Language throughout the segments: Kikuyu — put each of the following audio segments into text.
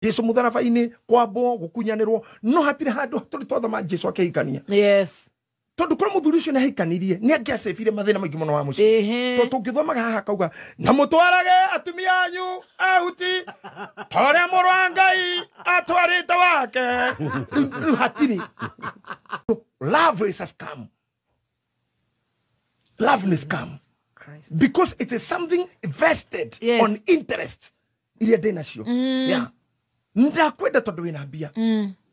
Jesu mutharaba-inĩ, kwambwo, gũkunyanĩrwo, no hatirĩ handũ tũrĩ twathoma Jesu akĩhikania. Yes. Tondũ korwo mũthuri ũcio nĩ ahikanirie, nĩ angĩacĩbire mathĩna maingĩ mũno wa mũciĩ. Ehe. Tondũ tũngĩthomaga haha akauga, na mũtwarage atumia anyu ahuti ta ũrĩa mũrũ wa Ngai atwarĩte wake. Rĩu hatirĩ. Love is a scam. Love is scam. Christ. Because it is something vested Yes. on interest iria ndĩ nacio. Yeah. Ndakwenda tondũ wĩna mbia.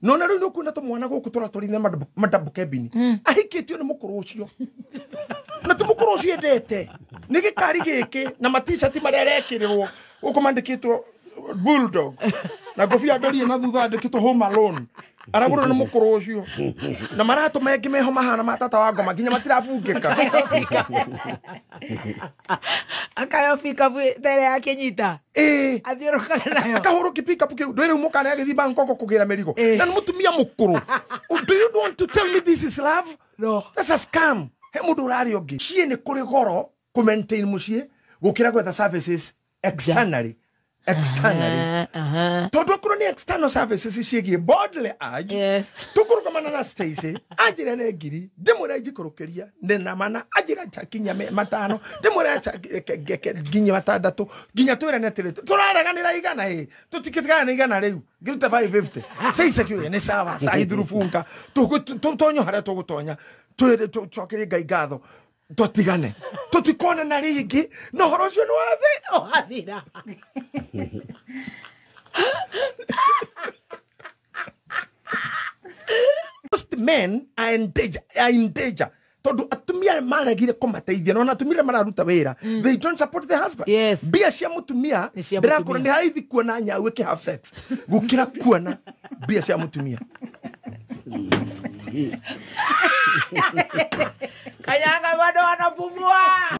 No na rĩu nĩ ũkuona tũmwana gũkũ tũratwarithia madouble cabin. Ahikĩtio nĩ mũkũrũ ũcio. Na ti mũkũrũ ũcio endete. Nĩ gĩkari gĩkĩ na matishati marĩa arekĩrĩrwo gũkũ mandĩkĩtwo bulldog. Na ngobia ndorie na thutha andĩkĩtwo home alone. Aragũrwo nĩ mũkũrũ ũcio. Na maratũ mengĩ meho mahana ma tata wa ngoma nginya matirabungĩka. Akayofika tere akinyita. Ĩĩ. Athiũrũkaga nayo. Akahũrwo kĩpikapu kĩu ndwĩrĩ mũkana agĩthiĩ Bangkok kũgĩra mĩrigo. Eh. Na nĩ mũtumia mũkũrũ. Do you want to tell me this is love? No. That's a scam. He mũndũ ũrarĩa ũngĩ. Ciĩ nĩ kũrĩ goro kũ maintain mũciĩ gũkĩra gwetha services externally. Externally. Aha. Tondũ akorwo nĩ external services ciĩgiĩ bodily urge, Yes. tũkũrũgamana na Stacy anjĩre nĩ ngiri ndĩmwĩre njikũrũkĩria nĩ mana anjĩre nginya matano ndĩmwĩre nginya matandatũ nginya twĩrane atĩrĩ tũrareganĩra igana ĩ tũtikĩtigana na igana rĩu ngĩruta 550 Stacy akiuga nĩ sawa sahi thurubunga tũtonye harĩa tũgũtonya tũcokerie Ngai ngatho tũtigane tũtikonana rĩngĩ na ũhoro ũcio nĩ wa thĩ. Wathira. Most men are in danger, are in danger. Tondũ atumia maregire kũmateithia na ona atumia arĩa mararuta wĩra, they don't support the husband. Yes. Mbia cia mũtumia Nĩ cia ndĩrakũra mũtumia. nĩ haraithi kuona nyau ĩkĩ have sex gũkĩra kuona mbia cia mũtumia. Kanyanga bado wanapumua.